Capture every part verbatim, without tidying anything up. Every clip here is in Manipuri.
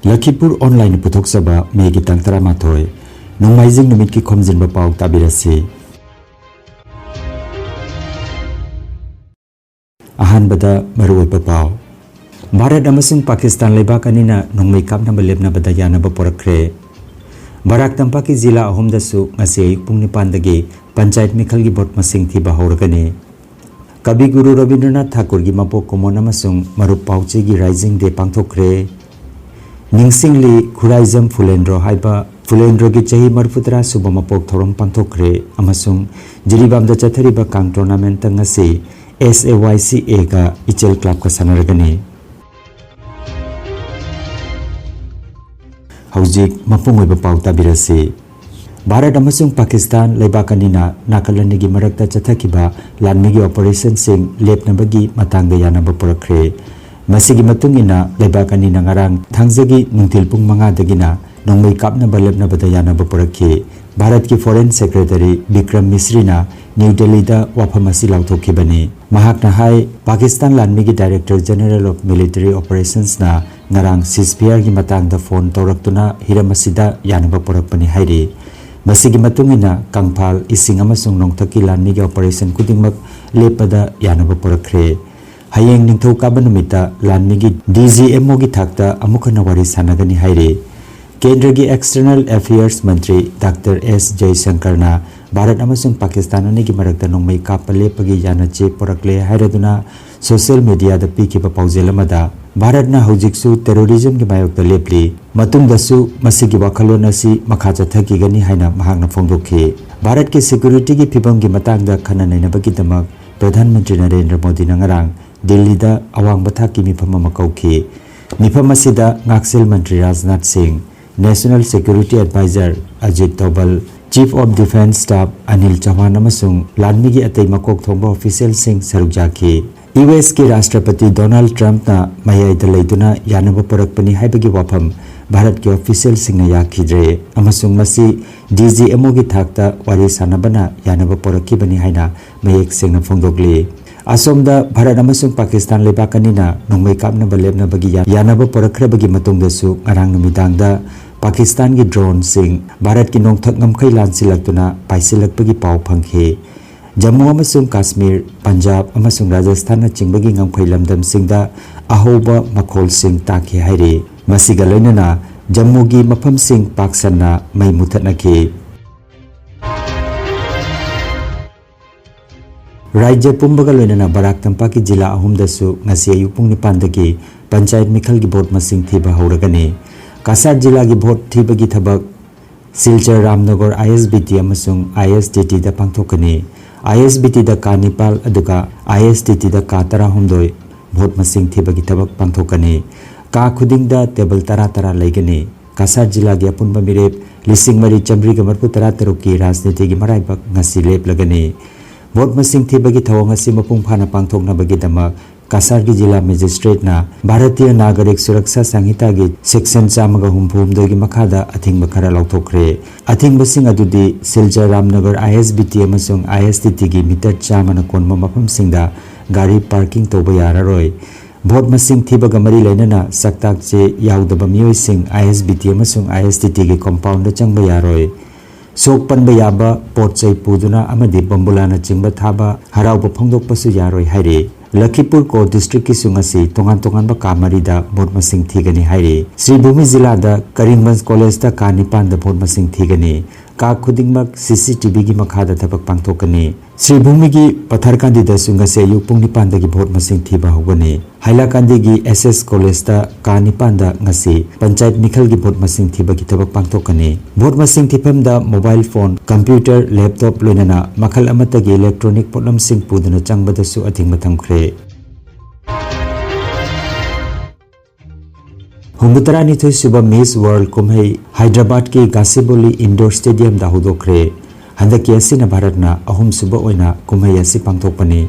ꯂꯈꯤꯄꯨꯔ ꯑꯣꯟꯂꯥꯏꯟꯅ ꯄꯨꯊꯣꯛꯆꯕ ꯃꯦꯒꯤ ꯇꯥꯡ ꯇꯔꯥꯃꯥꯊꯣꯏ, ꯅꯣꯡꯃꯥꯏꯖꯤꯡ ꯅꯨꯃꯤꯠꯀꯤ ꯈꯣꯝꯖꯤꯟꯕ ꯄꯥꯎ ꯇꯥꯕꯤꯔꯁꯤ꯫ ꯑꯍꯥꯟꯕꯗ ꯃꯔꯨꯑꯣꯏꯕ ꯄꯥꯎ꯫ ꯚꯥꯔꯠ ꯑꯃꯁꯨꯡ ꯄꯥꯀꯤꯁꯇꯥꯟ ꯂꯩꯕꯥꯛ ꯑꯅꯤꯅ ꯅꯣꯡꯃꯩ ꯀꯥꯞꯅꯕ ꯂꯦꯞꯅꯕꯗ ꯌꯥꯅꯕ ꯄꯨꯔꯛꯈ꯭ꯔꯦ꯫ ꯕꯔꯥꯛ ꯇꯝꯄꯥꯛꯀꯤ ꯖꯤꯂꯥ ꯑꯍꯨꯝꯗꯁꯨ ꯉꯁꯤ ꯑꯌꯨꯛ ꯄꯨꯡ ꯅꯤꯄꯥꯟꯗꯒꯤ ꯄꯟꯆꯥꯌꯠ ꯃꯤꯈꯜꯒꯤ ꯚꯣꯠ ꯃꯁꯤꯡ ꯊꯤꯕ ꯍꯧꯔꯒꯅꯤ꯫ ꯀꯕꯤ ꯒꯨꯔꯨ ꯔꯕꯤꯟꯗ꯭ꯔꯅꯥꯊ ꯊꯥꯀꯨꯔꯒꯤ ꯃꯄꯣꯛ ꯀꯨꯝꯑꯣꯟ ꯑꯃꯁꯨꯡ ꯃꯔꯨꯞ ꯄꯥꯎꯆꯦꯒꯤ ꯔꯥꯏꯖꯤꯡ ꯗꯦ ꯄꯥꯡꯊꯣꯛꯈ꯭ꯔꯦ꯫ ꯅꯤꯡꯁꯤꯡꯂꯤ, ꯈꯨꯔꯥꯏꯖꯝ ꯐꯨꯂꯦꯟꯗ꯭ꯔꯣ ꯍꯥꯏꯕ ꯐꯨꯂꯦꯟꯗ꯭ꯔꯣꯒꯤ ꯆꯍꯤ ꯃꯔꯤꯐꯨꯇꯔꯥ ꯁꯨꯕ ꯃꯄꯣꯛ ꯊꯧꯔꯝ ꯄꯥꯡꯊꯣꯛꯈ꯭ꯔꯦ ꯑꯃꯁꯨꯡ ꯖꯤꯔꯤꯕꯥꯝꯗ ꯆꯠꯊꯔꯤꯕ ꯀꯥꯡ ꯇꯣꯔꯅꯥꯃꯦꯟꯠꯇ ꯉꯁꯤ ꯑꯦꯁ ꯑꯦ ꯋꯥꯏ ꯁꯤ ꯑꯦꯒ ꯏꯆꯦꯜ ꯀ꯭ꯂꯕꯀ ꯁꯥꯟꯅꯔꯒꯅꯤ꯫ ꯍꯧꯖꯤꯛ ꯃꯄꯨꯡ ꯑꯣꯏꯕ ꯄꯥꯎ ꯇꯥꯕꯤꯔꯁꯤ꯫ ꯚꯥꯔꯠ ꯑꯃꯁꯨꯡ ꯄꯥꯀꯤꯁꯇꯥꯟ ꯂꯩꯕꯥꯛ ꯑꯅꯤꯅ ꯅꯥꯀꯜ ꯑꯅꯤꯒꯤ ꯃꯔꯛꯇ ꯆꯠꯊꯈꯤꯕ ꯂꯥꯟꯃꯤꯒꯤ ꯑꯣꯄꯔꯦꯁꯟꯁꯤꯡ ꯂꯦꯞꯅꯕꯒꯤ ꯃꯇꯥꯡꯗ ꯌꯥꯅꯕ ꯄꯨꯔꯛꯈ꯭ꯔꯦ꯫ ꯃꯁꯤꯒꯤ ꯃꯇꯨꯡ ꯏꯟꯅ ꯂꯩꯕꯥꯛ ꯑꯅꯤꯅ ꯉꯔꯥꯡ ꯊꯥꯡꯖꯒꯤ ꯅꯨꯡꯊꯤꯜ ꯄꯨꯡ ꯃꯉꯥꯗꯒꯤꯅ ꯅꯣꯡꯃꯩ ꯀꯥꯞꯅꯕ ꯂꯦꯞꯅꯕꯗ ꯌꯥꯅꯕ ꯄꯨꯔꯛꯈꯤ꯫ ꯚꯥꯔꯠꯀꯤ ꯐꯣꯔꯦꯟ ꯁꯦꯀ꯭ꯔꯦꯇꯔꯤ ꯕꯤꯀ꯭ꯔꯝ ꯃꯤꯁ꯭ꯔꯤꯅ ꯅ꯭ꯌꯨ ꯗꯦꯜꯂꯤꯗ ꯋꯥꯐꯝ ꯑꯁꯤ ꯂꯥꯎꯊꯣꯛꯈꯤꯕꯅꯤ꯫ ꯃꯍꯥꯛꯅ ꯍꯥꯏ, ꯄꯥꯀꯤꯁꯇꯥꯟ ꯂꯥꯟꯃꯤꯒꯤ ꯗꯥꯏꯔꯦꯛꯇꯔ ꯖꯦꯅꯔꯦꯜ ꯑꯣꯐ ꯃꯤꯂꯤꯇꯔꯤ ꯑꯣꯄꯔꯦꯁꯟꯁꯅ ꯉꯔꯥꯡ ꯁꯤꯖꯐꯤꯌꯥꯔꯒꯤ ꯃꯇꯥꯡꯗ ꯐꯣꯟ ꯇꯧꯔꯛꯇꯨꯅ ꯍꯤꯔꯝ ꯑꯁꯤꯗ ꯌꯥꯅꯕ ꯄꯨꯔꯛꯄꯅꯤ ꯍꯥꯏꯔꯤ꯫ ꯃꯁꯤꯒꯤ ꯃꯇꯨꯡ ꯏꯟꯅ ꯀꯪꯐꯥꯜ, ꯏꯁꯤꯡ ꯑꯃꯁꯨꯡ ꯅꯣꯡꯊꯛꯀꯤ ꯂꯥꯟꯃꯤꯒꯤ ꯑꯣꯄꯔꯦꯁꯟ ꯈꯨꯗꯤꯡꯃꯛ ꯂꯦꯞꯄꯗ ꯌꯥꯅꯕ ꯄꯨꯔꯛꯈ꯭ꯔꯦ꯫ ꯍꯌꯦꯡ ꯅꯤꯡꯊꯧꯀꯥꯕ ꯅꯨꯃꯤꯠꯇ ꯂꯥꯟꯃꯤꯒꯤ ꯗꯤ ꯖꯤ ꯑꯦꯝ ꯑꯣꯒꯤ ꯊꯥꯛꯇ ꯑꯃꯨꯛ ꯍꯟꯅ ꯋꯥꯔꯤ ꯁꯥꯟꯅꯒꯅꯤ ꯍꯥꯏꯔꯤ꯫ ꯀꯦꯟꯗ꯭ꯔꯒꯤ ꯑꯦꯛꯁꯇꯔꯅꯦꯜ ꯑꯦꯐꯤꯌꯔꯁ ꯃꯟꯇ꯭ꯔꯤ ꯗꯥꯛꯇꯔ ꯑꯦꯁ ꯖꯌꯁꯪꯀꯔꯅ ꯚꯥꯔꯠ ꯑꯃꯁꯨꯡ ꯄꯥꯀꯤꯁꯇꯥꯟ ꯑꯅꯤꯒꯤ ꯃꯔꯛꯇ ꯅꯣꯡꯃꯩ ꯀꯥꯞꯄ ꯂꯦꯞꯄꯒꯤ ꯌꯥꯅꯆꯦ ꯄꯨꯔꯛꯂꯦ ꯍꯥꯏꯔꯗꯨꯅ ꯁꯣꯁꯤꯌꯦꯜ ꯃꯤꯗꯤꯌꯥꯗ ꯄꯤꯈꯤꯕ ꯄꯥꯎꯖꯦꯜ ꯑꯃꯗ, ꯚꯥꯔꯠꯅ ꯍꯧꯖꯤꯛꯁꯨ ꯇꯦꯔꯣꯔꯤꯖꯝꯒꯤ ꯃꯥꯌꯣꯛꯇ ꯂꯦꯞꯂꯤ, ꯃꯇꯨꯡꯗꯁꯨ ꯃꯁꯤꯒꯤ ꯋꯥꯈꯜꯂꯣꯟ ꯑꯁꯤ ꯃꯈꯥ ꯆꯠꯊꯈꯤꯒꯅꯤ ꯍꯥꯏꯅ ꯃꯍꯥꯛꯅ ꯐꯣꯡꯗꯣꯛꯈꯤ꯫ ꯚꯥꯔꯠꯀꯤ ꯁꯦꯀ꯭ꯌꯨꯔꯤꯇꯤꯒꯤ ꯐꯤꯕꯝꯒꯤ ꯃꯇꯥꯡꯗ ꯈꯟꯅ ꯅꯩꯅꯕꯒꯤꯗꯃꯛ ꯄ꯭ꯔꯙꯥꯟ ꯃꯟꯇ꯭ꯔꯤ ꯅꯔꯦꯟꯗ꯭ꯔ ꯃꯣꯗꯤꯅ ꯉꯔꯥꯡ ꯗꯤꯜꯂꯤꯗ ꯑꯋꯥꯡꯕ ꯊꯥꯛꯀꯤ ꯃꯤꯐꯝ ꯑꯃ ꯀꯧꯈꯤ꯫ ꯃꯤꯐꯝ ꯑꯁꯤꯗ ꯉꯥꯛꯁꯦꯜ ꯃꯟꯇ꯭ꯔꯤ Rajnath Singh, national security adviser Ajit Doval, chief of defence staff Anil Chauhan ꯑꯃꯁꯨꯡ ꯂꯥꯟꯃꯤꯒꯤ ꯑꯇꯩ ꯃꯀꯣꯛ ꯊꯣꯡꯕ ꯑꯣꯐꯤꯁꯤꯌꯦꯜꯁꯤꯡ ꯁꯔꯨꯛ ꯌꯥꯈꯤ꯫ ꯌꯨ ꯑꯦꯁꯀꯤ ꯔꯥꯁꯇ꯭ꯔꯄꯇꯤ ꯗꯣꯅꯥꯜꯗ ꯇ꯭ꯔꯝꯞꯅ ꯃꯌꯥꯏꯗ ꯂꯩꯗꯨꯅ ꯌꯥꯅꯕ ꯄꯨꯔꯛꯄꯅꯤ ꯍꯥꯏꯕꯒꯤ ꯋꯥꯐꯝ ꯚꯥꯔꯠꯀꯤ ꯑꯣꯐꯤꯁꯤꯌꯦꯜꯁꯤꯡꯅ ꯌꯥꯈꯤꯗ꯭ꯔꯦ ꯑꯃꯁꯨꯡ ꯃꯁꯤ ꯗꯤ ꯖꯤ ꯑꯦꯝ ꯑꯣꯒꯤ ꯊꯥꯛꯇ ꯋꯥꯔꯤ ꯁꯥꯅꯕꯅ ꯌꯥꯅꯕ ꯄꯨꯔꯛꯈꯤꯕꯅꯤ ꯍꯥꯏꯅ ꯃꯌꯦꯛ ꯁꯦꯡꯅ ꯐꯣꯡꯗꯣꯛꯂꯤ꯫ ꯑꯁꯣꯝꯗ ꯚꯥꯔꯠ ꯑꯃꯁꯨꯡ ꯄꯥꯀꯤꯁꯇꯥꯟ ꯂꯩꯕꯥꯛ ꯑꯅꯤꯅ ꯅꯣꯡꯃꯩ ꯀꯥꯞꯅꯕ ꯂꯦꯞꯅꯕꯒꯤ ꯌꯥ-, ꯌꯥꯅꯕ ꯄꯨꯔꯛꯈ꯭ꯔꯕꯒꯤ ꯃꯇꯨꯡꯗꯁꯨ ꯉꯔꯥꯡ ꯅꯨꯃꯤꯗꯥꯡꯗ ꯄꯥꯀꯤꯁꯇꯥꯟꯒꯤ ꯗ꯭ꯔꯣꯟꯁꯤꯡ ꯚꯥꯔꯠꯀꯤ ꯅꯣꯡꯊꯛ ꯉꯝꯈꯩ ꯂꯥꯟꯁꯤꯜꯂꯛꯇꯨꯅ ꯄꯥꯏꯁꯤꯜꯂꯛꯄꯒꯤ ꯄꯥꯎ ꯐꯪꯈꯤ꯫ ꯖꯝꯃꯨ ꯑꯃꯁꯨꯡ ꯀꯥꯁꯃꯤꯔ, ꯄꯟꯖꯥꯕ ꯑꯃꯁꯨꯡ ꯔꯥꯖꯁꯊꯥꯟꯅꯆꯤꯡꯕꯒꯤ ꯉꯝꯈꯩ ꯂꯝꯗꯝꯁꯤꯡꯗ ꯑꯍꯧꯕ ꯃꯈꯣꯜꯁꯤꯡ ꯇꯥꯈꯤ ꯍꯥꯏꯔꯤ꯫ ꯃꯁꯤꯒ ꯂꯣꯏꯅꯅ ꯖꯝꯃꯨꯒꯤ ꯃꯐꯝꯁꯤꯡ ꯄꯥꯛ ꯁꯟꯅ ꯃꯩ ꯃꯨꯊꯠꯅꯈꯤ꯫ ꯔꯥꯖ꯭ꯌ ꯄꯨꯝꯕꯒ ꯂꯣꯏꯅꯅ ꯕꯔꯥꯛ ꯇꯝꯄꯥꯛꯀꯤ ꯖꯤꯂꯥ ꯑꯍꯨꯝꯗꯁꯨ ꯉꯁꯤ ꯑꯌꯨꯛ ꯄꯨꯡ ꯅꯤꯄꯥꯟꯗꯒꯤ ꯄꯟꯆꯥꯌꯠ ꯃꯤꯈꯜꯒꯤ ꯚꯣꯠ ꯃꯁꯤꯡ ꯊꯤꯕ ꯍꯧꯔꯒꯅꯤ꯫ ꯀꯁꯥꯔ ꯖꯤꯂꯥꯒꯤ ꯚꯣꯠ ꯊꯤꯕꯒꯤ ꯊꯕꯛ ꯁꯤꯜꯆꯔ ꯔꯥꯝꯅꯒꯔ ꯑꯥꯏ ꯑꯦꯁ ꯕꯤ ꯇꯤ ꯑꯃꯁꯨꯡ ꯑꯥꯏ ꯑꯦꯁ ꯗꯤ ꯇꯤꯗ ꯄꯥꯡꯊꯣꯛꯀꯅꯤ꯫ ꯑꯥꯏ ꯑꯦꯁ ꯕꯤ ꯇꯤꯗ ꯀꯥ ꯅꯤꯄꯥꯜ ꯑꯗꯨꯒ ꯑꯥꯏ ꯑꯦꯁ ꯗꯤ ꯇꯤꯗ ꯀꯥ ꯇꯔꯥꯍꯨꯝꯗꯣꯏ ꯚꯣꯠ ꯃꯁꯤꯡ ꯊꯤꯕꯒꯤ ꯊꯕꯛ ꯄꯥꯡꯊꯣꯛꯀꯅꯤ꯫ ꯀꯥ ꯈꯨꯗꯤꯡꯗ ꯇꯦꯕꯜ ꯇꯔꯥ ꯇꯔꯥ ꯂꯩꯒꯅꯤ꯫ ꯀꯁꯥꯔ ꯖꯤꯂꯥꯒꯤ ꯑꯄꯨꯟꯕ ꯃꯤꯔꯦꯞ ꯂꯤꯁꯤꯡ ꯃꯔꯤ ꯆꯥꯃꯔꯤ ꯃꯔꯤꯐꯨ ꯇꯔꯥ ꯇꯔꯨꯛꯀꯤ ꯔꯥꯖꯅꯤꯇꯤꯒꯤ ꯃꯔꯥꯏꯕꯛ ꯉꯁꯤ ꯂꯦꯞꯂꯒꯅꯤ꯫ ꯚꯣꯠ ꯃꯁꯤꯡ ꯊꯤꯕꯒꯤ ꯊꯧꯑꯣꯡ ꯑꯁꯤ ꯃꯄꯨꯡ ꯐꯥꯅ ꯄꯥꯡꯊꯣꯛꯅꯕꯒꯤꯗꯃꯛ ꯀꯁꯥꯔꯒꯤ ꯖꯤꯂꯥ ꯃꯦꯖꯤꯁꯇ꯭ꯔꯦꯠꯅ ꯚꯥꯔꯇꯤꯌ ꯅꯥꯒꯔꯤꯛ ꯁꯨꯔꯛꯁꯥ ꯁꯪꯍꯤꯇꯥꯒꯤ ꯁꯦꯛꯁꯟ ꯆꯥꯝꯃꯒ ꯍꯨꯝꯐꯨ ꯍꯨꯝꯗꯣꯏꯒꯤ ꯃꯈꯥꯗ ꯑꯊꯤꯡꯕ ꯈꯔ ꯂꯧꯊꯣꯛꯈ꯭ꯔꯦ꯫ ꯑꯊꯤꯡꯕꯁꯤꯡ ꯑꯗꯨꯗꯤ ꯁꯤꯜꯆꯔ ꯔꯥꯝꯅꯒꯔ ꯑꯥꯏ ꯑꯦꯁ ꯕꯤ ꯇꯤ ꯑꯃꯁꯨꯡ ꯑꯥꯏ ꯑꯦꯁ ꯗꯤ ꯇꯤꯒꯤ ꯃꯤꯇꯔ ꯆꯥꯝꯃꯅ ꯀꯣꯟꯕ ꯃꯐꯝꯁꯤꯡꯗ ꯒꯥꯔꯤ ꯄꯥꯔꯀꯤꯡ ꯇꯧꯕ ꯌꯥꯔꯔꯣꯏ꯫ ꯚꯣꯠ ꯃꯁꯤꯡ ꯊꯤꯕꯒ ꯃꯔꯤ ꯂꯩꯅꯅ ꯁꯛꯇꯥꯛ ꯆꯦ ꯌꯥꯎꯗꯕ ꯃꯤꯑꯣꯏꯁꯤꯡ ꯑꯥꯏ ꯑꯦꯁ ꯕꯤ ꯇꯤ ꯑꯃꯁꯨꯡ ꯑꯥꯏ ꯑꯦꯁ ꯗꯤ ꯇꯤꯒꯤ ꯀꯣꯝꯄꯥꯎꯟꯗ ꯆꯪꯕ ꯌꯥꯔꯣꯏ꯫ ꯁꯣꯛ ꯄꯟꯕ ꯌꯥꯕ ꯄꯣꯠ ꯆꯩ ꯄꯨꯗꯨꯅ ꯑꯃꯗꯤ ꯕꯣꯝꯕꯨꯂꯥꯅꯆꯤꯡꯕ ꯊꯥꯕ, ꯍꯔꯥꯎꯕ ꯐꯣꯡꯗꯣꯛꯄꯁꯨ ꯌꯥꯔꯣꯏ ꯍꯥꯏꯔꯤ꯫ ꯂꯈꯤꯄꯨꯔ ꯀꯣ ꯗꯤꯁꯇ꯭ꯔꯤꯛꯀꯤꯁꯨ ꯉꯁꯤ ꯇꯣꯉꯥꯟ ꯇꯣꯉꯥꯟꯕ ꯀꯥ ꯃꯔꯤꯗ ꯚꯣꯠ ꯃꯁꯤꯡ ꯊꯤꯒꯅꯤ ꯍꯥꯏꯔꯤ꯫ ꯁ꯭ꯔꯤꯚꯨꯃꯤ ꯖꯤꯂꯥꯗ ꯀꯔꯤꯝꯒꯟꯖ ꯀꯣꯂꯦꯖꯇ ꯀꯥ ꯅꯤꯄꯥꯟꯗ ꯚꯣꯠ ꯃꯁꯤꯡ ꯊꯤꯒꯅꯤ꯫ ꯀꯥ ꯈꯨꯗꯤꯡꯃꯛ ꯁꯤ ꯁꯤ ꯇꯤ ꯚꯤꯒꯤ ꯃꯈꯥꯗ ꯊꯕꯛ ꯄꯥꯡꯊꯣꯛꯀꯅꯤ꯫ ꯁ꯭ꯔꯤꯚꯨꯃꯤꯒꯤ ꯄꯊꯔꯀꯥꯟꯗꯤꯗꯁꯨ ꯉꯁꯤ ꯑꯌꯨꯛ ꯄꯨꯡ ꯅꯤꯄꯥꯟꯗꯒꯤ ꯚꯣꯠ ꯃꯁꯤꯡ ꯊꯤꯕ ꯍꯧꯒꯅꯤ꯫ ꯍꯥꯏꯂꯥꯀꯥꯟꯗꯤꯒꯤ ꯑꯦꯁ ꯑꯦꯁ ꯀꯣꯂꯦꯖꯇ ꯀꯥ ꯅꯤꯄꯥꯟꯗ ꯉꯁꯤ ꯄꯟꯆꯥꯌꯠ ꯃꯤꯈꯜꯒꯤ ꯚꯣꯠ ꯃꯁꯤꯡ ꯊꯤꯕꯒꯤ ꯊꯕꯛ ꯄꯥꯡꯊꯣꯛꯀꯅꯤ꯫ ꯚꯣꯠ ꯃꯁꯤꯡ ꯊꯤꯐꯝꯗ ꯃꯣꯕꯥꯏꯜ ꯐꯣꯟ, ꯀꯝꯄ꯭ꯌꯨꯇꯔ, ꯂꯦꯞꯇꯣꯞ ꯂꯣꯏꯅꯅ ꯃꯈꯜ ꯑꯃꯠꯇꯒꯤ ꯏꯂꯦꯛꯇ꯭ꯔꯣꯅꯤꯛ ꯄꯣꯠꯂꯝꯁꯤꯡ ꯄꯨꯗꯨꯅ ꯆꯪꯕꯗꯁꯨ ꯑꯊꯤꯡꯕ ꯊꯝꯈ꯭ꯔꯦ꯫ ꯍꯨꯝꯐꯨꯇꯔꯥꯅꯤꯊꯣꯏ ꯁꯨꯕ ꯃꯤꯁ ꯋꯥꯔꯜꯗ ꯀꯨꯝꯍꯩ ꯍꯥꯏꯗ꯭ꯔꯕꯥꯗꯀꯤ ꯒꯥꯁꯤꯕꯣꯂꯤ ꯏꯟꯗꯣꯔ ꯁ꯭ꯇꯦꯗꯤꯌꯝꯗ ꯍꯧꯗꯣꯛꯈ꯭ꯔꯦ꯫ ꯍꯟꯗꯛꯀꯤ ꯑꯁꯤꯅ ꯚꯥꯔꯠꯅ ꯑꯍꯨꯝꯁꯨꯕ ꯑꯣꯏꯅ ꯀꯨꯝꯍꯩ ꯑꯁꯤ ꯄꯥꯡꯊꯣꯛꯄꯅꯤ꯫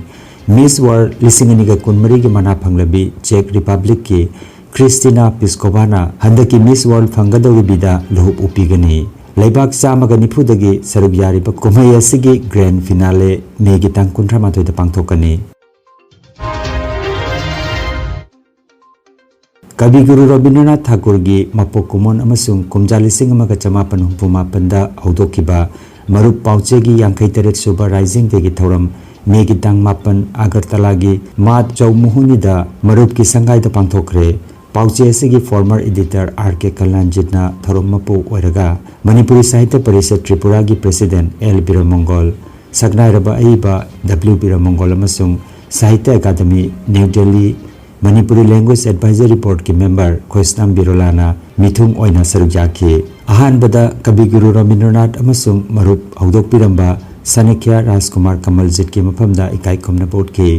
ꯃꯤꯁ ꯋꯥꯔꯜꯗ ꯂꯤꯁꯤꯡ ꯑꯅꯤꯒ ꯀꯨꯟꯃꯔꯤꯒꯤ ꯃꯅꯥ ꯐꯪꯂꯕꯤ ꯆꯦꯛ ꯔꯤꯄꯕ꯭ꯂꯤꯛꯀꯤ ꯈ꯭ꯔꯤꯁꯇꯤꯅꯥ ꯄꯤꯁꯀꯣꯚꯥꯅ ꯍꯟꯗꯛꯀꯤ ꯃꯤꯁ ꯋꯥꯔꯜꯗ ꯐꯪꯒꯗꯧꯔꯤꯕꯤꯗ ꯂꯨꯍꯨꯞ ꯎꯞꯄꯤꯒꯅꯤ꯫ ꯂꯩꯕꯥꯛ ꯆꯥꯝꯃꯒ ꯅꯤꯐꯨꯗꯒꯤ ꯁꯔꯨꯛ ꯌꯥꯔꯤꯕ ꯀꯨꯝꯍꯩ ꯑꯁꯤꯒꯤ ꯒ꯭ꯔꯦꯟꯗ ꯐꯤꯅꯥꯂꯦ ꯃꯦꯒꯤ ꯇꯥꯡ ꯀꯨꯟꯊ꯭ꯔꯥ ꯃꯥꯊꯣꯏꯗ ꯄꯥꯡꯊꯣꯛꯀꯅꯤ꯫ ꯀꯕꯤ ꯒꯨꯔꯨ ꯔꯕꯤꯟꯗ꯭ꯔꯅꯥꯊ ꯊꯥꯀꯨꯔꯒꯤ ꯃꯄꯣꯛ ꯀꯨꯝꯑꯣꯟ ꯑꯃꯁꯨꯡ ꯀꯨꯝꯖꯥ ꯂꯤꯁꯤꯡ ꯑꯃꯒ ꯆꯃꯥꯄꯟ ꯍꯨꯝꯐꯨ ꯃꯥꯄꯟꯗ ꯍꯧꯗꯣꯛꯈꯤꯕ ꯃꯔꯨꯞ ꯄꯥꯎꯆꯦꯒꯤ ꯌꯥꯡꯈꯩ ꯇꯔꯦꯠ ꯁꯨꯕ ꯔꯥꯏꯖꯤꯡ ꯗꯦꯒꯤ ꯊꯧꯔꯝ ꯃꯦꯒꯤ ꯇꯥꯡ ꯃꯥꯄꯟ ꯑꯒꯔꯇꯂꯥꯒꯤ ꯃꯥꯠ ꯆꯧꯃꯨꯍꯨꯅꯤꯗ ꯃꯔꯨꯞꯀꯤ ꯁꯪꯒꯥꯏꯗ ꯄꯥꯡꯊꯣꯛꯈ꯭ꯔꯦ꯫ ꯄꯥꯎꯆꯦ ꯑꯁꯤꯒꯤ former editor ꯑꯥꯔ ꯀꯦ ꯀꯜꯌꯥꯟꯖꯤꯠꯅ ꯊꯧꯔꯝ ꯃꯄꯨ ꯑꯣꯏꯔꯒ ꯃꯅꯤꯄꯨꯔꯤ ꯁꯥꯍꯤꯇ꯭ꯌ ꯄꯔꯤꯁꯠ ꯇ꯭ꯔꯤꯄꯨꯔꯥꯒꯤ president ꯑꯦꯜ ꯕꯤꯔꯃꯪꯒꯣꯜ, ꯁꯛꯅꯥꯏꯔꯕ ꯑꯏꯕ ꯗꯕ꯭ꯂꯤꯎ ꯕꯤꯔꯃꯪꯒꯣꯜ ꯑꯃꯁꯨꯡ ꯁꯥꯍꯤꯇ꯭ꯌ ꯑꯦꯀꯥꯗꯃꯤ ꯅ꯭ꯌꯨ ꯗꯦꯜꯂꯤ ꯃꯅꯤꯄꯨꯔꯤ language advisory boardꯀꯤ member ꯈꯣꯏꯁꯅꯥꯝ ꯕꯤꯔꯣꯂꯥꯅ ꯃꯤꯊꯨꯡ ꯑꯣꯏꯅ ꯁꯔꯨꯛ ꯌꯥꯈꯤ꯫ ꯑꯍꯥꯟꯕꯗ ꯀꯕꯤ ꯒꯨꯔꯨ ꯔꯕꯤꯟꯗ꯭ꯔꯅꯥꯊ ꯑꯃꯁꯨꯡ ꯃꯔꯨꯞ ꯍꯧꯗꯣꯛꯄꯤꯔꯝꯕ ꯁꯅꯈ꯭ꯌꯥ ꯔꯥꯖꯀꯨꯃꯥꯔ ꯀꯃꯜꯖꯤꯠꯀꯤ ꯃꯐꯝꯗ ꯏꯀꯥꯏ ꯈꯨꯝꯅꯕ ꯎꯠꯈꯤ꯫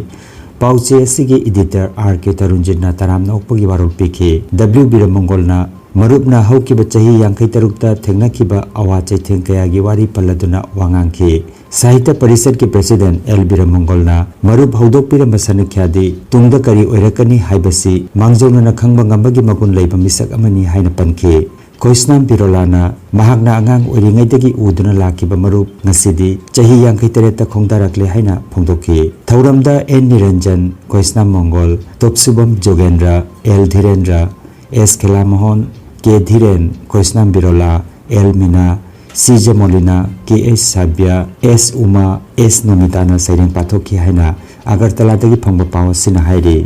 ꯄꯥꯎꯆꯦ ꯑꯁꯤꯒꯤ editor ꯑꯥꯔ ꯀꯦ ꯇꯔꯨꯟꯖꯤꯠꯅ ꯇꯔꯥꯝꯅ ꯑꯣꯛꯄꯒꯤ ꯋꯥꯔꯣꯜ ꯄꯤꯈꯤ꯫ ꯗꯕ꯭ꯂꯤꯎ ꯕꯤꯔꯃꯪꯒꯣꯜꯅ ꯃꯔꯨꯞꯅ ꯍꯧꯈꯤꯕ ꯆꯍꯤ ꯌꯥꯡꯈꯩ ꯇꯔꯨꯛꯇ ꯊꯦꯡꯅꯈꯤꯕ ꯑꯋꯥ ꯆꯩꯊꯦꯡ ꯀꯌꯥꯒꯤ ꯋꯥꯔꯤ ꯄꯜꯂꯗꯨꯅ ꯋꯥ ꯉꯥꯡꯈꯤ꯫ ꯁꯥꯍꯤꯇ꯭ꯌ ꯄꯔꯤꯁꯠꯀꯤ president ꯑꯦꯜ ꯕꯤꯔꯃꯪꯒꯣꯜꯅ ꯃꯔꯨꯞ ꯍꯧꯗꯣꯛꯄꯤꯔꯝꯕ ꯁꯅꯈ꯭ꯌꯥꯗꯤ ꯇꯨꯡꯗ ꯀꯔꯤ ꯑꯣꯏꯔꯛꯀꯅꯤ ꯍꯥꯏꯕꯁꯤ ꯃꯥꯡꯖꯧꯅꯅ ꯈꯪꯕ ꯉꯝꯕꯒꯤ ꯃꯒꯨꯟ ꯂꯩꯕ ꯃꯤꯁꯛ ꯑꯃꯅꯤ ꯍꯥꯏꯅ ꯄꯟꯈꯤ꯫ ꯈꯣꯏꯁꯅꯥꯝ ꯕꯤꯔꯣꯂꯥꯅ ꯃꯍꯥꯛꯅ ꯑꯉꯥꯡ ꯑꯣꯏꯔꯤꯉꯩꯗꯒꯤ ꯎꯗꯨꯅ ꯂꯥꯛꯈꯤꯕ ꯃꯔꯨꯞ ꯉꯁꯤꯗꯤ ꯆꯍꯤ ꯌꯥꯡꯈꯩ ꯇꯔꯦꯠꯇ ꯈꯣꯡꯗꯥꯔꯛꯂꯦ ꯍꯥꯏꯅ ꯐꯣꯡꯗꯣꯛꯈꯤ꯫ ꯊꯧꯔꯝꯗ ꯑꯦꯟ ꯅꯤꯔꯟꯖꯟ, ꯈꯣꯏꯁꯅꯥꯝ ꯃꯪꯒꯣꯜ, ꯇꯣꯞꯁꯨꯕꯝ ꯖꯣꯒꯦꯟꯗ꯭ꯔ, ꯑꯦꯜ ꯙꯤꯔꯦꯟꯗ꯭ꯔ, ꯑꯦꯁ ꯈꯦꯂꯥꯃꯣꯍꯟ, ꯀꯦ ꯙꯤꯔꯦꯟ, ꯈꯣꯏꯁꯅꯥꯝ ꯕꯤꯔꯣꯂꯥ, ꯑꯦꯜ ꯃꯤꯅꯥ, ꯁꯤ ꯖꯃꯣꯂꯤꯅꯥ, ꯀꯦ ꯑꯦꯁ ꯁꯥꯕ꯭ꯌ, ꯑꯦꯁ ꯎꯃꯥ, ꯑꯦꯁ ꯅꯣꯃꯤꯇꯥꯅ ꯁꯩꯔꯦꯡ ꯄꯥꯊꯣꯛꯈꯤ ꯍꯥꯏꯅ ꯑꯒꯔꯇꯂꯥꯗꯒꯤ ꯐꯪꯕ ꯄꯥꯎ ꯑꯁꯤꯅ ꯍꯥꯏꯔꯤ꯫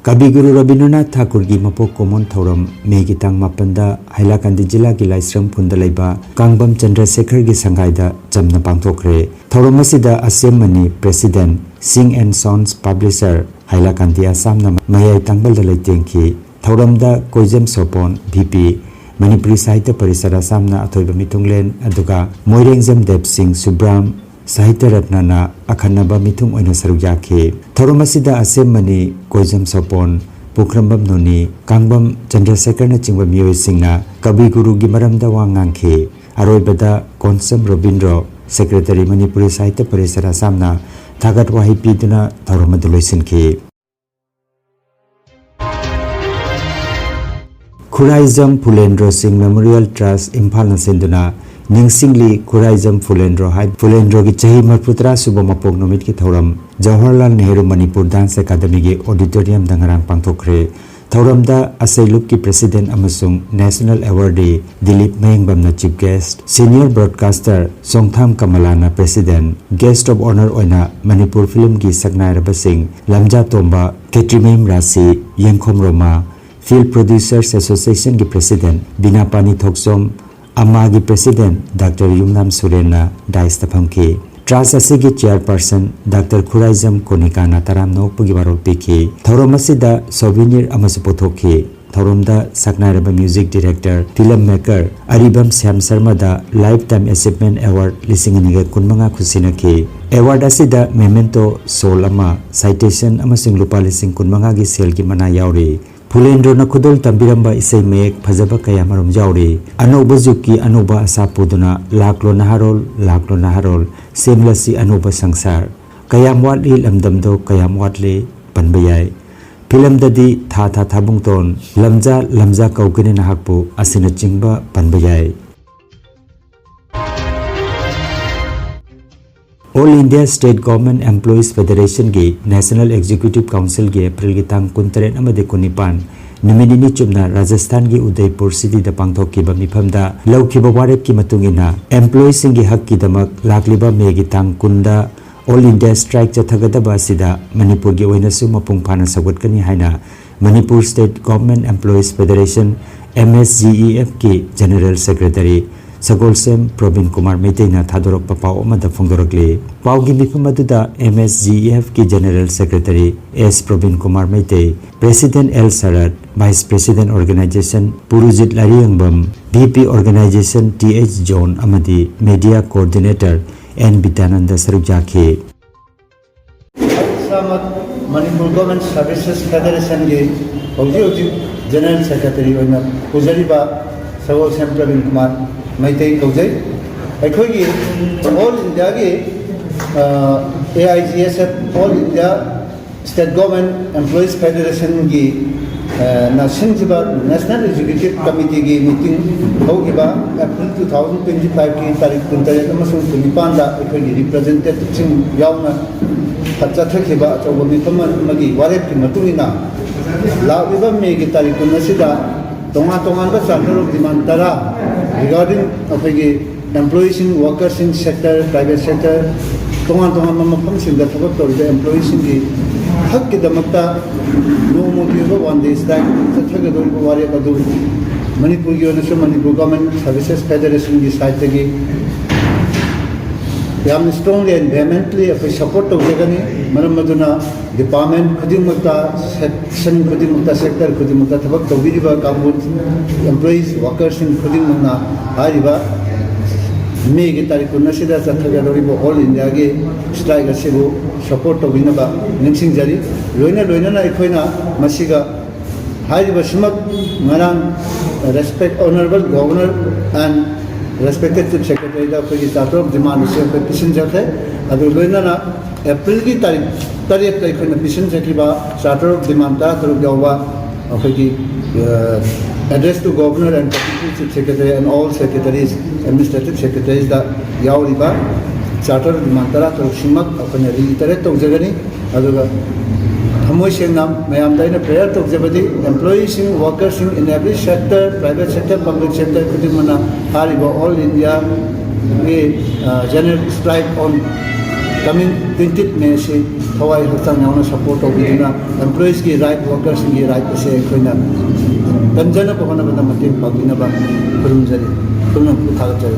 ꯀꯕꯤ ꯒꯨꯔꯨ ꯔꯕꯤꯟꯗ꯭ꯔꯅꯥꯊ ꯊꯥꯀꯨꯔꯒꯤ ꯃꯄꯣꯛ ꯀꯨꯝꯑꯣꯟ ꯊꯧꯔꯝ ꯃꯦꯒꯤ ꯇꯥꯡ ꯃꯥꯄꯟꯗ ꯍꯥꯏꯂꯥꯀꯥꯟꯗꯤ ꯖꯤꯂꯥꯒꯤ ꯂꯥꯏꯁ꯭ꯔꯝ ꯈꯨꯟꯗ ꯂꯩꯕ ꯀꯥꯡꯕꯝ ꯆꯟꯗ꯭ꯔꯁꯦꯈꯔꯒꯤ ꯁꯪꯒꯥꯏꯗ ꯆꯝꯅ ꯄꯥꯡꯊꯣꯛꯈ꯭ꯔꯦ꯫ ꯊꯧꯔꯝ ꯑꯁꯤꯗ ꯑꯁꯦꯝꯃꯅꯤ president, ꯁꯤꯡ ꯑꯦꯟ ꯁꯣꯟꯁ publisher, ꯍꯥꯏꯂꯥꯀꯥꯟꯗꯤ ꯑꯁꯥꯝꯅ ꯃꯌꯥꯏ ꯇꯥꯡꯕꯜꯗ ꯂꯩꯇꯦꯡꯈꯤ꯫ ꯊꯧꯔꯝꯗ ꯀꯣꯏꯖꯝ ꯁꯣꯄꯣꯟ, ꯚꯤ ꯄꯤ, ꯃꯅꯤꯄꯨꯔꯤ ꯁꯥꯍꯤꯇ꯭ꯌ ꯄꯔꯤꯁꯠ ꯑꯁꯥꯝꯅ ꯑꯊꯣꯏꯕ ꯃꯤꯊꯨꯡꯂꯦꯟ, ꯑꯗꯨꯒ ꯃꯣꯏꯔꯦꯡꯖꯝ ꯗꯦꯕ ꯁꯤꯡ ꯁꯨꯕ꯭ꯔꯥꯝ, ꯁꯥꯍꯤꯇ꯭ꯌ ꯔꯠꯅꯅ ꯑꯈꯟꯅꯕ ꯃꯤꯊꯨꯡ ꯑꯣꯏꯅ ꯁꯔꯨꯛ ꯌꯥꯈꯤ꯫ ꯊꯧꯔꯝ ꯑꯁꯤꯗ ꯑꯁꯦꯝꯃꯅꯤ ꯀꯣꯏꯖꯝ ꯁꯣꯄꯣꯟ, ꯄꯨꯈ꯭ꯔꯝꯕꯝ ꯅꯣꯅꯤ, ꯀꯥꯡꯕꯝ ꯆꯟꯗ꯭ꯔꯁꯦꯈꯔꯅꯆꯤꯡꯕ ꯃꯤꯑꯣꯏꯁꯤꯡꯅ ꯀꯕꯤ ꯒꯨꯔꯨꯒꯤ ꯃꯔꯝꯗ ꯋꯥ ꯉꯥꯡꯈꯤ꯫ ꯑꯔꯣꯏꯕꯗ ꯀꯣꯟꯁꯝ ꯔꯣꯕꯤꯟꯗ꯭ꯔꯣ, secretary ꯃꯅꯤꯄꯨꯔꯤ ꯁꯥꯍꯤꯇ꯭ꯌ ꯄꯔꯤꯁꯠ ꯑꯁꯥꯝꯅ ꯊꯥꯒꯠ ꯋꯥꯍꯩ ꯄꯤꯗꯨꯅ ꯊꯧꯔꯝ ꯑꯗꯨ ꯂꯣꯏꯁꯤꯟꯈꯤ꯫ ꯈꯨꯔꯥꯏꯖꯝ ꯐꯨꯂꯦꯟꯗ꯭ꯔꯣ ꯁꯤꯡ Memorial Trust ꯏꯝꯐꯥꯜꯅ ꯁꯤꯟꯗꯨꯅ ꯅꯤꯡꯁꯤꯡꯂꯤ ꯈꯨꯔꯥꯏꯖꯝ ꯐꯨꯂꯦꯟꯗ꯭ꯔꯣ ꯍꯥꯏ ꯐꯨꯂꯦꯟꯗ꯭ꯔꯣꯒꯤ ꯆꯍꯤ ꯃꯔꯤꯐꯨꯇꯔꯥ ꯁꯨꯕ ꯃꯄꯣꯛ ꯅꯨꯃꯤꯠꯀꯤ ꯊꯧꯔꯝ ꯖꯋꯥꯍꯔꯂꯥꯜ ꯅꯦꯍꯔꯨ ꯃꯅꯤꯄꯨꯔ ꯗꯥꯟꯁ ꯑꯦꯀꯥꯗꯃꯤꯒꯤ ꯑꯣꯗꯤꯇꯣꯔꯤꯌꯝꯗ ꯉꯔꯥꯡ ꯄꯥꯡꯊꯣꯛꯈ꯭ꯔꯦ꯫ ꯊꯧꯔꯝꯗ ꯑꯁꯩꯂꯨꯞꯀꯤ president ꯑꯃꯁꯨꯡ national awardee Dilip ꯃꯌꯦꯡꯕꯝꯅ chief guest, senior broadcaster Chongtham ꯀꯃꯂꯥꯅ president, guest of honour ꯑꯣꯏꯅ ꯃꯅꯤꯄꯨꯔ ꯐꯤꯂꯝꯒꯤ ꯁꯛꯅꯥꯏꯔꯕꯁꯤꯡ ꯂꯝꯖꯥ ꯇꯣꯝꯕ, ꯈꯦꯇ꯭ꯔꯤꯃꯌꯨꯝ ꯔꯥꯁꯤ, ꯌꯦꯡꯈꯣꯝ ꯔꯣꯃꯥ, Film Producers Associationꯒꯤ president ꯕꯤꯅꯥꯄꯥꯅꯤ ꯊꯣꯛꯆꯣꯝ, ꯑꯃꯥꯒꯤ president ꯗꯥꯛꯇꯔ ꯌꯨꯝꯅꯥꯝ ꯁꯨꯔꯦꯟꯅ dais ꯐꯝꯈꯤ꯫ Trust ꯑꯁꯤꯒꯤ chairperson ꯗꯥꯛꯇꯔ ꯈꯨꯔꯥꯏꯖꯝ ꯀꯣꯅꯤꯀꯥꯅ ꯇꯔꯥꯝꯅ ꯑꯣꯛꯄꯒꯤ ꯋꯥꯔꯣꯜ ꯄꯤꯈꯤ꯫ ꯊꯧꯔꯝ ꯑꯁꯤꯗ souvenir ꯑꯃꯁꯨ ꯄꯨꯊꯣꯛꯈꯤ꯫ ꯊꯧꯔꯝꯗ ꯁꯛꯅꯥꯏꯔꯕ music director, film maker ꯑꯔꯤꯕꯝ ꯁ꯭ꯌꯥꯝ ꯁꯔꯃꯗ Lifetime Achievement Award ꯂꯤꯁꯤꯡ ꯑꯅꯤꯒ ꯀꯨꯟꯃꯉꯥ ꯈꯨꯠꯁꯤꯟꯅꯈꯤ꯫ Award ꯑꯁꯤꯗ memento, shawl ꯑꯃ, citation ꯑꯃꯁꯨꯡ ꯂꯨꯄꯥ ꯂꯤꯁꯤꯡ ꯀꯨꯟꯃꯉꯥꯒꯤ ꯁꯦꯜꯒꯤ ꯃꯅꯥ ꯌꯥꯎꯔꯤ꯫ ꯐꯨꯂꯦꯟꯗ꯭ꯔꯣꯅ ꯈꯨꯗꯣꯜ ꯇꯝꯕꯤꯔꯝꯕ ꯏꯁꯩ ꯃꯌꯦꯛ ꯐꯖꯕ ꯀꯌꯥꯃꯔꯨꯝ ꯌꯥꯎꯔꯤ꯫ ꯑꯅꯧꯕ ꯖꯨꯒꯀꯤ ꯑꯅꯧꯕ ꯑꯁꯥ ꯄꯨꯗꯨꯅ ꯂꯥꯛꯂꯣ ꯅꯍꯥꯔꯣꯜ, ꯂꯥꯛꯂꯣ ꯅꯍꯥꯔꯣꯜ, ꯁꯦꯝꯂꯁꯤ ꯑꯅꯧꯕ ꯁꯪꯁꯥꯔ꯫ ꯀꯌꯥꯝ ꯋꯥꯠꯂꯤ ꯂꯝꯗꯝꯗꯣ, ꯀꯌꯥꯝ ꯋꯥꯠꯂꯤ ꯄꯟꯕ ꯌꯥꯏ꯫ Filmꯗꯗꯤ ꯊꯥ ꯊꯥ ꯊꯥꯕꯨꯡꯇꯣꯟ, ꯂꯝꯖꯥ ꯂꯝꯖꯥ ꯀꯧꯒꯅꯤ ꯅꯍꯥꯛꯄꯨ ꯑꯁꯤꯅꯆꯤꯡꯕ ꯄꯟꯕ ꯌꯥꯏ꯫ All India State Government Employees Federationꯒꯤ National Executive Councilꯒꯤ Aprilꯒꯤ ꯇꯥꯡ ꯀꯨꯟꯇꯔꯦꯠ ꯑꯃꯗꯤ ꯀꯨꯟꯅꯤꯄꯥꯟ ꯅꯨꯃꯤꯠ ꯅꯤꯅꯤ ꯆꯨꯞꯅ ꯔꯥꯖꯁꯊꯥꯟꯒꯤ ꯎꯗꯩꯄꯨꯔ cityꯗ ꯄꯥꯡꯊꯣꯛꯈꯤꯕ ꯃꯤꯐꯝꯗ ꯂꯧꯈꯤꯕ ꯋꯥꯔꯦꯞꯀꯤ ꯃꯇꯨꯡ ꯏꯟꯅ employeeꯁꯤꯡꯒꯤ ꯍꯛꯀꯤꯗꯃꯛ ꯂꯥꯛꯂꯤꯕ Mayꯒꯤ ꯇꯥꯡ ꯀꯨꯟꯗ All India strike ꯆꯠꯊꯒꯗꯕ ꯑꯁꯤꯗ ꯃꯅꯤꯄꯨꯔꯒꯤ ꯑꯣꯏꯅꯁꯨ ꯃꯄꯨꯡ ꯐꯥꯅ ꯁꯧꯒꯠꯀꯅꯤ ꯍꯥꯏꯅ Manipur State Government Employees Federation, MSGEFꯀꯤ General Secretary ꯁꯒꯣꯜꯁꯦꯝ ꯄ꯭ꯔꯕꯤꯟ ꯀꯨꯃꯥꯔ ꯃꯩꯇꯩꯅ ꯊꯥꯗꯣꯔꯛꯄ ꯄꯥꯎ ꯑꯃꯗ ꯐꯣꯡꯗꯣꯔꯛꯂꯤ꯫ ꯄꯥꯎꯒꯤ ꯃꯤꯐꯝ ꯑꯗꯨꯗ MSGEFꯀꯤ General Secretary S Prabin Kumar Meitei, President L Sarat, Vice President Organization Purujit Lairiyangbam, VP Organization TH John ꯑꯃꯗꯤ Media Coordinator N ꯕꯤꯗ꯭ꯌꯥꯅꯟꯗ ꯁꯔꯨꯛ ꯌꯥꯈꯤ꯫ ꯏꯁꯥꯃꯛ Manipur Government Services Federationꯒꯤ ꯍꯧꯖꯤꯛ ꯍꯧꯖꯤꯛ General Secretary ꯑꯣꯏꯅ ꯄꯨꯖꯔꯤꯕ ꯁꯒꯣꯜꯁꯦꯝ ꯄ꯭ꯔꯕꯤꯟ ꯀꯨꯃꯥꯔ ꯃꯩꯇꯩ ꯀꯧꯖꯩ꯫ ꯑꯩꯈꯣꯏꯒꯤ All Indiaꯒꯤ, ꯑ, AIGSF, All India State Government Employees Federationꯒꯤ ꯅ ꯁꯤꯟꯈꯤꯕ National Executive Committeeꯒꯤ meeting ꯍꯧꯈꯤꯕ April two thousand twenty fiveꯀꯤ ꯇꯥꯔꯤꯛ ꯀꯨꯟꯇꯔꯦꯠ ꯑꯃꯁꯨꯡ ꯀꯨꯟꯅꯤꯄꯥꯟꯗ ꯑꯩꯈꯣꯏꯒꯤ representativeꯁꯤꯡ ꯌꯥꯎꯅ ꯆꯠꯊꯈꯤꯕ ꯑꯆꯧꯕ ꯃꯤꯐꯝ ꯑꯃꯒꯤ ꯋꯥꯔꯦꯞꯀꯤ ꯃꯇꯨꯡ ꯏꯟꯅ, ꯂꯥꯛꯂꯤꯕ ꯃꯦꯒꯤ ꯇꯥꯔꯤꯛ ꯀꯨꯟ ꯑꯁꯤꯗ ꯇꯣꯉꯥꯟ ꯇꯣꯉꯥꯟꯕ Charter of Demand ꯇꯔꯥ regarding ꯑꯩꯈꯣꯏꯒꯤ employeeꯁꯤꯡ, workerꯁꯤꯡ, sector, private sector, ꯇꯣꯉꯥꯟ ꯇꯣꯉꯥꯟꯕ ꯃꯐꯝꯁꯤꯡꯗ ꯊꯕꯛ ꯇꯧꯔꯤꯕ employeeꯁꯤꯡꯒꯤ ꯍꯛꯀꯤꯗꯃꯛꯇ ꯅꯣꯡꯃꯒꯤ ꯑꯣꯏꯕ one day strike ꯆꯠꯊꯒꯗꯧꯔꯤꯕ ꯋꯥꯔꯦꯞ ꯑꯗꯨ ꯃꯅꯤꯄꯨꯔꯒꯤ ꯑꯣꯏꯅꯁꯨ Manipur Government Services Federationꯒꯤ sideꯇꯒꯤ ꯌꯥꯝꯅ strongly and vehemently ꯑꯩꯈꯣꯏ support ꯇꯧꯖꯒꯅꯤ꯫ ꯃꯔꯝ ꯑꯗꯨꯅ department ꯈꯨꯗꯤꯡꯃꯛꯇ, section ꯈꯨꯗꯤꯡꯃꯛꯇ, sector ꯈꯨꯗꯤꯡꯃꯛꯇ ꯊꯕꯛ ꯇꯧꯕꯤꯔꯤꯕ ꯀꯥꯡꯕꯨ, employees, workerꯁꯤꯡ ꯈꯨꯗꯤꯡꯃꯛꯅ ꯍꯥꯏꯔꯤꯕ ꯃꯦꯒꯤ ꯇꯥꯔꯤꯛ ꯀꯨꯟ ꯑꯁꯤꯗ ꯆꯠꯊꯒꯗꯧꯔꯤꯕ All Indiaꯒꯤ strike ꯑꯁꯤꯕꯨ support ꯇꯧꯕꯤꯅꯕ ꯅꯤꯡꯁꯤꯡꯖꯔꯤ꯫ ꯂꯣꯏꯅ ꯂꯣꯏꯅꯅ ꯑꯩꯈꯣꯏꯅ ꯃꯁꯤꯒ ꯍꯥꯏꯔꯤꯕꯁꯤꯃꯛ ꯉꯔꯥꯡ respect Honourable Governor and respected Chief Secretaryꯗ ꯑꯩꯈꯣꯏꯒꯤ Charter of Demand ꯑꯁꯤ ꯑꯩꯈꯣꯏ ꯄꯤꯁꯤꯟꯖꯈ꯭ꯔꯦ꯫ ꯑꯗꯨ ꯂꯣꯏꯅꯅ Aprilꯒꯤ ꯇꯥꯔꯤꯛ ꯇꯔꯦꯠꯇ ꯑꯩꯈꯣꯏꯅ ꯄꯤꯁꯤꯟꯖꯈꯤꯕ Charter of Demand ꯇꯔꯥꯇꯔꯨꯛ ꯌꯥꯎꯕ ꯑꯩꯈꯣꯏꯒꯤ, uh, Address to Governor and Deputy Chief Secretary and all secretaries, administrative secretariesꯗ ꯌꯥꯎꯔꯤꯕ Charter of Demand ꯇꯔꯥꯇꯔꯨꯛꯁꯤꯃꯛ ꯑꯩꯈꯣꯏꯅ reiterate ꯇꯧꯖꯒꯅꯤ꯫ ꯑꯗꯨꯒ ꯊꯃꯣꯏ ꯁꯦꯡꯅ ꯃꯌꯥꯝꯗ ꯑꯩꯅ prayer ꯇꯧꯖꯕꯗꯤ, employeeꯁꯤꯡ, workerꯁꯤꯡ in every sector, private sector, public sector ꯈꯨꯗꯤꯡꯃꯛꯅ ꯍꯥꯏꯔꯤꯕ All Indiaꯒꯤ, ꯑ, general strike on coming twentieth May ꯑꯁꯤ ꯊꯋꯥꯏ ꯍꯛꯆꯥꯡ ꯌꯥꯎꯅ support ꯇꯧꯕꯤꯗꯨꯅ employeesꯀꯤ right, workerꯁꯤꯡꯒꯤ right ꯑꯁꯤ ꯑꯩꯈꯣꯏꯅ ꯀꯟꯖꯅꯕ ꯍꯣꯠꯅꯕꯗ ꯃꯇꯦꯡ ꯄꯥꯡꯕꯤꯅꯕ ꯈꯨꯔꯨꯝꯖꯔꯤ꯫ ꯈꯨꯔꯨꯝꯅ ꯊꯥꯒꯠꯆꯔꯤ꯫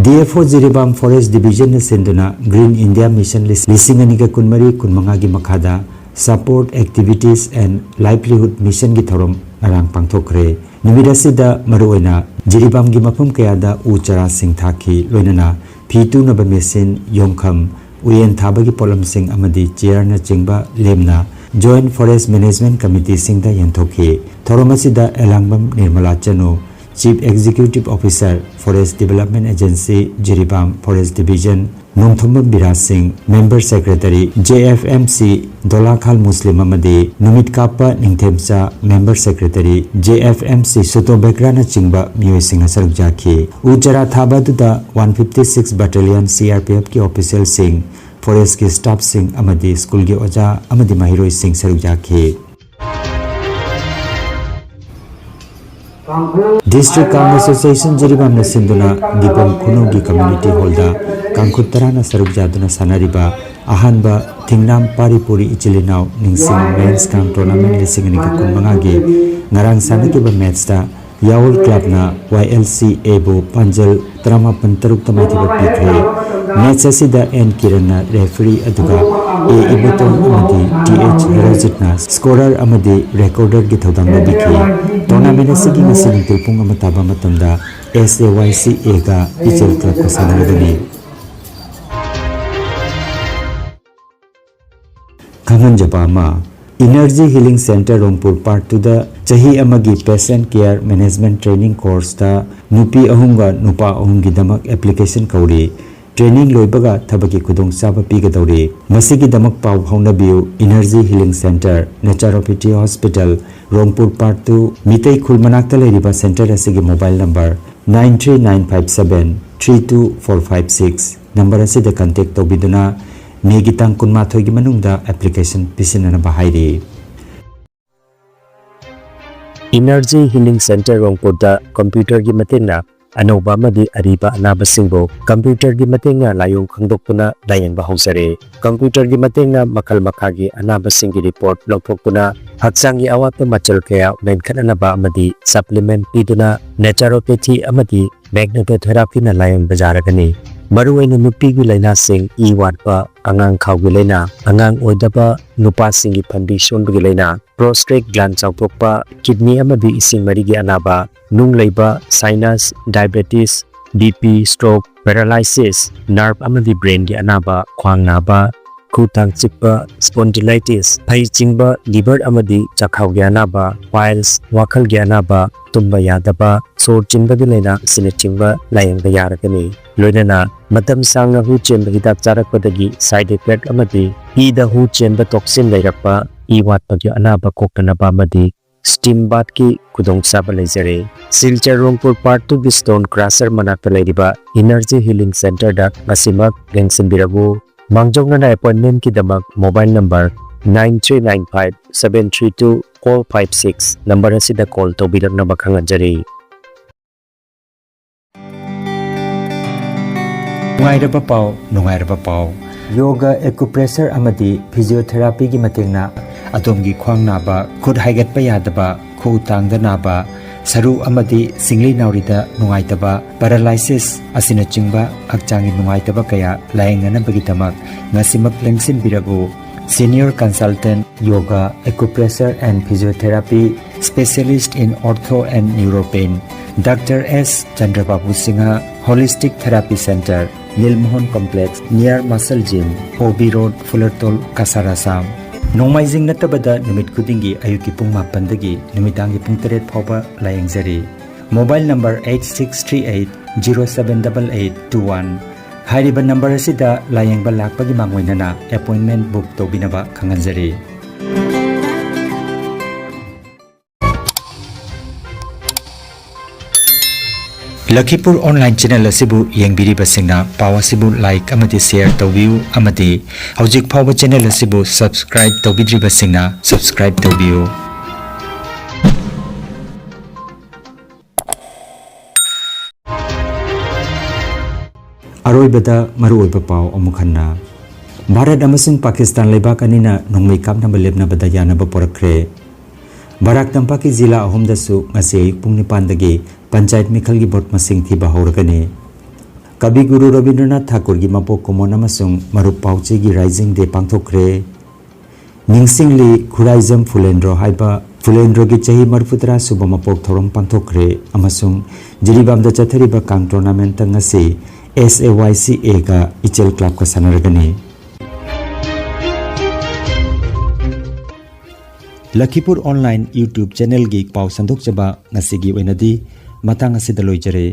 DFO ꯖꯤꯔꯤꯕꯥꯝ Forest Divisionꯅ ꯁꯤꯟꯗꯨꯅ Green India Mission ꯂꯤꯁꯤꯡ ꯑꯅꯤꯒ ꯀꯨꯟꯃꯔꯤ ꯀꯨꯟꯃꯉꯥꯒꯤ ꯃꯈꯥꯗ Support Activities and Livelihood Missionꯒꯤ ꯊꯧꯔꯝ ꯉꯔꯥꯡ ꯄꯥꯡꯊꯣꯛꯈ꯭ꯔꯦ꯫ ꯅꯨꯃꯤꯠ ꯑꯁꯤꯗ ꯃꯔꯨꯑꯣꯏꯅ ꯖꯤꯔꯤꯕꯥꯝꯒꯤ ꯃꯐꯝ ꯀꯌꯥꯗ ꯎ ꯆꯥꯔꯥꯁꯤꯡ ꯊꯥꯈꯤ, ꯂꯣꯏꯅꯅ ꯐꯤ ꯇꯨꯅꯕ ꯃꯦꯁꯤꯟ, ꯌꯣꯡꯈꯝ, ꯎꯌꯦꯟ ꯊꯥꯕꯒꯤ ꯄꯣꯠꯂꯝꯁꯤꯡ ꯑꯃꯗꯤ chairꯅꯆꯤꯡꯕ ꯂꯦꯝꯅ Joint Forest Management Committeeꯁꯤꯡꯗ ꯌꯦꯟꯊꯣꯛꯈꯤ꯫ ꯊꯧꯔꯝ ꯑꯁꯤꯗ ꯑꯦꯂꯥꯡꯕꯝ ꯅꯤꯔꯃꯂꯥ ꯆꯅꯨ, Chief Executive Officer, Forest Development Agency, Jiribam Forest Division, Nongthombam ꯕꯤꯔꯥꯖ ꯁꯤꯡ, Member Secretary, J F M C ꯗꯣꯂꯥꯈꯥꯜ ꯃꯨꯁꯂꯤꯝ ꯑꯃꯗꯤ ꯅꯨꯃꯤꯠ ꯀꯥꯞꯄ ꯅꯤꯡꯊꯦꯝꯆꯥ, Member Secretary, J F M C ꯁꯨꯇꯣ ꯕꯦꯀ꯭ꯔꯥꯅꯆꯤꯡꯕ ꯃꯤꯑꯣꯏꯁꯤꯡꯅ ꯁꯔꯨꯛ ꯌꯥꯈꯤ꯫ ꯎ ꯆꯥꯔꯥ ꯊꯥꯕ ꯑꯗꯨꯗ one fifty six Battalion C R P F ꯀꯤ officialꯁꯤꯡ, forestꯀꯤ staffꯁꯤꯡ ꯑꯃꯗꯤ schoolꯒꯤ ꯑꯣꯖꯥ ꯑꯃꯗꯤ ꯃꯍꯩꯔꯣꯏꯁꯤꯡ ꯁꯔꯨꯛ ꯌꯥꯈꯤ꯫ District Kang Association ꯖꯤꯔꯤꯕꯥꯝꯅ ꯁꯤꯟꯗꯨꯅ ꯗꯤꯄꯝ ꯈꯨꯅꯧꯒꯤ community hallꯗ ꯀꯥꯡꯈꯨꯠ ꯇꯔꯥꯅ ꯁꯔꯨꯛ ꯌꯥꯗꯨꯅ ꯁꯥꯟꯅꯔꯤꯕ ꯑꯍꯥꯟꯕ ꯊꯤꯡꯅꯥꯝ ꯄꯥꯔꯤꯄꯨꯔꯤ ꯏꯆꯤꯜ ꯏꯅꯥꯎ ꯅꯤꯡꯁꯤꯡ Men's Kang Tournament ꯂꯤꯁꯤꯡ ꯑꯅꯤꯒ ꯀꯨꯟꯃꯉꯥꯒꯤ ꯉꯔꯥꯡ ꯁꯥꯟꯅꯈꯤꯕ matchꯇ ꯌꯥꯑꯣꯜ clubꯅ Y L C Aꯕꯨ ꯄꯥꯟꯖꯜ ꯇꯔꯥꯃꯥꯄꯟ ꯇꯔꯨꯛꯇ ꯃꯥꯏꯊꯤꯕ ꯄꯤꯈ꯭ꯔꯦ꯫ Match ꯑꯁꯤꯗ N ꯀꯤꯔꯟꯅ referee ꯑꯗꯨꯒ A ꯏꯕꯣꯇꯣꯟ ꯑꯃꯗꯤ T H ꯍꯦꯔꯣꯖꯤꯠꯅ scorer ꯑꯃꯗꯤ recorderꯒꯤ ꯊꯧꯗꯥꯡ ꯂꯧꯕꯤꯈꯤ꯫ Tournament ꯑꯁꯤꯒꯤ ꯉꯁꯤ ꯅꯨꯡꯊꯤꯜ ꯄꯨꯡ ꯑꯃ ꯇꯥꯕ ꯃꯇꯝꯗ S A Y C Aꯒ ꯏꯆꯦꯜ clubꯀ ꯁꯥꯟꯅꯒꯗꯧꯔꯤ꯫ ꯈꯪꯍꯟꯖꯕ ꯑꯃ, Energy Healing Center ꯔꯣꯡꯄꯨꯔ Part Twoꯗ ꯆꯍꯤ ꯑꯃꯒꯤ Patient Care Management Training Courseꯇ ꯅꯨꯄꯤ ꯑꯍꯨꯝꯒ ꯅꯨꯄꯥ ꯑꯍꯨꯝꯒꯤꯗꯃꯛ application ꯀꯧꯔꯤ꯫ Training ꯂꯣꯏꯕꯒ ꯊꯕꯛꯀꯤ ꯈꯨꯗꯣꯡꯆꯥꯕ ꯄꯤꯒꯗꯧꯔꯤ꯫ ꯃꯁꯤꯒꯤꯗꯃꯛ ꯄꯥꯎ ꯐꯥꯎꯅꯕꯤꯌꯨ Energy Healing Center, Naturopathy Hospital, ꯔꯣꯡꯄꯨꯔ Part Two, Meitei ꯈꯨꯜ ꯃꯅꯥꯛꯇ ꯂꯩꯔꯤꯕ center ꯑꯁꯤꯒꯤ mobile number nine three nine five seven three two four five six꯫ Number ꯑꯁꯤꯗ contact ꯇꯧꯕꯤꯗꯨꯅ ꯃꯦꯒꯤ ꯇꯥꯡ ꯀꯨꯟꯃꯥꯊꯣꯏꯒꯤ ꯃꯅꯨꯡꯗ application ꯄꯤꯁꯤꯟꯅꯅꯕ ꯍꯥꯏꯔꯤ꯫ Energy Healing Center ꯔꯣꯡꯄꯨꯔꯗ computerꯒꯤ ꯃꯇꯦꯡꯅ ꯑꯅꯧꯕ ꯑꯃꯗꯤ ꯑꯔꯤꯕ ꯑꯅꯥꯕꯁꯤꯡꯕꯨ computerꯒꯤ ꯃꯇꯦꯡꯅ ꯂꯥꯏꯑꯣꯡ ꯈꯪꯗꯣꯛꯇꯨꯅ ꯂꯥꯌꯦꯡꯕ ꯍꯧꯖꯔꯦ꯫ Computerꯒꯤ ꯃꯇꯦꯡꯅ ꯃꯈꯜ ꯃꯈꯥꯒꯤ ꯑꯅꯥꯕꯁꯤꯡꯒꯤ report ꯂꯧꯊꯣꯛꯇꯨꯅ ꯍꯛꯆꯥꯡꯒꯤ ꯑꯋꯥꯠꯄ ꯃꯆꯜ ꯀꯌꯥ ꯃꯦꯟꯈꯠꯅꯅꯕ ꯑꯃꯗꯤ supplement ꯄꯤꯗꯨꯅ naturopathy ꯑꯃꯗꯤ magnetotherapyꯅ ꯂꯥꯌꯦꯡꯕ ꯌꯥꯔꯒꯅꯤ꯫ ꯃꯔꯨꯑꯣꯏꯅ ꯅꯨꯄꯤꯒꯤ ꯂꯥꯏꯅꯥꯁꯤꯡ, ꯏ ꯋꯥꯠꯄ, ꯑꯉꯥꯡ ꯈꯥꯎꯒꯤ ꯂꯥꯏꯅꯥ, ꯑꯉꯥꯡ ꯑꯣꯏꯗꯕ, ꯅꯨꯄꯥꯁꯤꯡꯒꯤ ꯐꯟꯕꯤ ꯁꯣꯟꯕꯒꯤ ꯂꯥꯏꯅꯥ, prostate gland ꯆꯥꯎꯊꯣꯛꯄ, kidney ꯑꯃꯗꯤ ꯏꯁꯤꯡ ꯃꯔꯤꯒꯤ ꯑꯅꯥꯕ, ꯅꯨꯡ ꯂꯩꯕ, sinus, diabetes, B P, stroke, paralysis, nerve ꯑꯃꯗꯤ brainꯒꯤ ꯑꯅꯥꯕ, ꯈ꯭ꯋꯥꯡ ꯅꯥꯕ, ꯈꯨ ꯇꯥꯡ ꯆꯤꯛꯄ, spondylitis, ꯐꯩ ꯆꯤꯡꯕ, liver ꯑꯃꯗꯤ ꯆꯥꯛꯈꯥꯎꯒꯤ ꯑꯅꯥꯕ, piles, ꯋꯥꯈꯜꯒꯤ ꯑꯅꯥꯕ, ꯇꯨꯝꯕ ꯌꯥꯗꯕ, ꯁꯣꯔ ꯆꯤꯟꯕꯒꯤ ꯂꯥꯏꯅꯥ ꯑꯁꯤꯅꯆꯤꯡꯕ ꯂꯥꯌꯦꯡꯕ ꯌꯥꯔꯒꯅꯤ꯫ ꯂꯣꯏꯅꯅ ꯃꯇꯝ ꯁꯥꯡꯅ ꯍꯨ ꯆꯦꯟꯕ ꯍꯤꯗꯥꯛ ꯆꯥꯔꯛꯄꯗꯒꯤ side effect ꯑꯃꯗꯤ ꯏꯗ ꯍꯨ ꯆꯦꯟꯕ toxin ꯂꯩꯔꯛꯄ, ꯏ ꯋꯥꯠꯄꯒꯤ ꯑꯅꯥꯕ ꯀꯣꯛꯇꯅꯕ ꯑꯃꯗꯤ steam bathꯀꯤ ꯈꯨꯗꯣꯡꯆꯥꯕ ꯂꯩꯖꯔꯦ꯫ ꯁꯤꯜꯆꯔ ꯔꯣꯡꯄꯨꯔ Part twoꯒꯤ stone crusher ꯃꯅꯥꯛꯇ ꯂꯩꯔꯤꯕ Energy Healing Centreꯗ ꯉꯁꯤꯃꯛ ꯂꯦꯡꯁꯤꯟꯕꯤꯔꯛꯎ꯫ ꯃꯥꯡꯖꯧꯅꯅ appointmentꯀꯤꯗꯃꯛ mobile number nine three nine five seven three two four five six number ꯑꯁꯤꯗ call ꯇꯧꯕꯤꯔꯛꯅꯕ ꯈꯪꯍꯟꯖꯔꯤ꯫ ꯅꯨꯡꯉꯥꯏꯔꯕ ꯄꯥꯎ, ꯅꯨꯡꯉꯥꯏꯔꯕ ꯄꯥꯎ꯫ ꯌꯣꯒ, acupressure ꯑꯃꯗꯤ physiotherapyꯒꯤ ꯃꯇꯦꯡꯅ ꯑꯗꯣꯝꯒꯤ ꯈ꯭ꯋꯥꯡ ꯅꯥꯕ, ꯈꯨꯠ ꯍꯥꯏꯒꯠꯄ ꯌꯥꯗꯕ, ꯈꯨꯎ ꯇꯥꯡꯗ ꯅꯥꯕ, ꯁꯔꯨ ꯑꯃꯗꯤ ꯁꯤꯡꯂꯤ ꯅꯥꯎꯔꯤꯗ ꯅꯨꯡꯉꯥꯏꯇꯕ, paralysis ꯑꯁꯤꯅꯆꯤꯡꯕ ꯍꯛꯆꯥꯡꯒꯤ ꯅꯨꯡꯉꯥꯏꯇꯕ ꯀꯌꯥ ꯂꯥꯌꯦꯡꯅꯅꯕꯒꯤꯗꯃꯛ ꯉꯁꯤꯃꯛ ꯂꯦꯡꯁꯤꯟꯕꯤꯔꯛꯎ꯫ Senior Consultant Yoga, Acupressure and Physiotherapy, Specialist in Ortho and Neuropain, Doctor S Chandrababu Singha, Holistic Therapy Center, Nilmohan Complex, near Muscle Gym, O B Road, Fulartol, Kasar, Assam꯫ ꯅꯣꯡꯃꯥꯏꯖꯤꯡ ꯅꯠꯇꯕꯗ ꯅꯨꯃꯤꯠ ꯈꯨꯗꯤꯡꯒꯤ ꯑꯌꯨꯛꯀꯤ ꯄꯨꯡ ꯃꯥꯄꯟꯗꯒꯤ ꯅꯨꯃꯤꯗꯥꯡꯒꯤ ꯄꯨꯡ ꯇꯔꯦꯠ ꯐꯥꯎꯕ ꯂꯥꯌꯦꯡꯖꯔꯤ꯫ Mobile number eight six three eight zero seven double eight two one꯫ ꯍꯥꯏꯔꯤꯕ number ꯑꯁꯤꯗ ꯂꯥꯌꯦꯡꯕ ꯂꯥꯛꯄꯒꯤ ꯃꯥꯡꯑꯣꯏꯅꯅ appointment book ꯇꯧꯕꯤꯅꯕ ꯈꯪꯍꯟꯖꯔꯤ꯫ ꯂꯈꯤꯄꯨꯔ online channel ꯑꯁꯤꯕꯨ ꯌꯦꯡꯕꯤꯔꯤꯕꯁꯤꯡꯅ ꯄꯥꯎ ꯑꯁꯤꯕꯨ like ꯑꯃꯗꯤ share ꯇꯧꯕꯤꯌꯨ ꯑꯃꯗꯤ ꯍꯧꯖꯤꯛ ꯐꯥꯎꯕ channel ꯑꯁꯤꯕꯨ subscribe ꯇꯧꯕꯤꯗ꯭ꯔꯤꯕꯁꯤꯡꯅ subscribe ꯇꯧꯕꯤꯌꯨ꯫ ꯑꯔꯣꯏꯕꯗ ꯃꯔꯨꯑꯣꯏꯕ ꯄꯥꯎ ꯑꯃꯨꯛ ꯍꯟꯅ꯫ ꯚꯥꯔꯠ ꯑꯃꯁꯨꯡ ꯄꯥꯀꯤꯁꯇꯥꯟ ꯂꯩꯕꯥꯛ ꯑꯅꯤꯅ ꯅꯣꯡꯃꯩ ꯀꯥꯞꯅꯕ ꯂꯦꯞꯅꯕꯗ ꯌꯥꯅꯕ ꯄꯨꯔꯛꯈ꯭ꯔꯦ꯫ ꯕꯔꯥꯛ ꯇꯝꯄꯥꯛꯀꯤ ꯖꯤꯂꯥ ꯑꯍꯨꯝꯗꯁꯨ ꯉꯁꯤ ꯑꯌꯨꯛ ꯄꯨꯡ ꯅꯤꯄꯥꯟꯗꯒꯤ ꯄꯟꯆꯥꯌꯠ ꯃꯤꯈꯜꯒꯤ ꯚꯣꯠ ꯃꯁꯤꯡ ꯊꯤꯕ ꯍꯧꯔꯒꯅꯤ꯫ ꯀꯕꯤ ꯒꯨꯔꯨ ꯔꯕꯤꯟꯗ꯭ꯔꯅꯥꯊ ꯊꯥꯀꯨꯔꯒꯤ ꯃꯄꯣꯛ ꯀꯨꯝꯑꯣꯟ ꯑꯃꯁꯨꯡ ꯃꯔꯨꯞ ꯄꯥꯎꯆꯦꯒꯤ ꯔꯥꯏꯖꯤꯡ ꯗꯦ ꯄꯥꯡꯊꯣꯛꯈ꯭ꯔꯦ꯫ ꯅꯤꯡꯁꯤꯡꯂꯤ ꯈꯨꯔꯥꯏꯖꯝ ꯐꯨꯂꯦꯟꯗ꯭ꯔꯣ ꯍꯥꯏꯕ ꯐꯨꯂꯦꯟꯗ꯭ꯔꯣꯒꯤ ꯆꯍꯤ ꯃꯔꯤꯐꯨꯇꯔꯥ ꯁꯨꯕ ꯃꯄꯣꯛ ꯊꯧꯔꯝ ꯄꯥꯡꯊꯣꯛꯈ꯭ꯔꯦ ꯑꯃꯁꯨꯡ ꯖꯤꯔꯤꯕꯥꯝꯗ ꯆꯠꯊꯔꯤꯕ ꯀꯥꯡ tournamentꯇ ꯉꯁꯤ S A Y C Aꯒ ꯏꯆꯦꯜ clubꯀ ꯁꯥꯟꯅꯔꯒꯅꯤ꯫ ꯂꯈꯤꯄꯨꯔ ꯑꯣꯟꯂꯥꯏꯟ YouTube ꯆꯦꯅꯦꯜꯒꯤ ꯄꯥꯎ ꯁꯟꯗꯣꯛꯆꯕ ꯉꯁꯤꯒꯤ ꯑꯣꯏꯅꯗꯤ ꯃꯇꯥꯡ ꯑꯁꯤꯗ ꯂꯣꯏꯖꯔꯦ꯫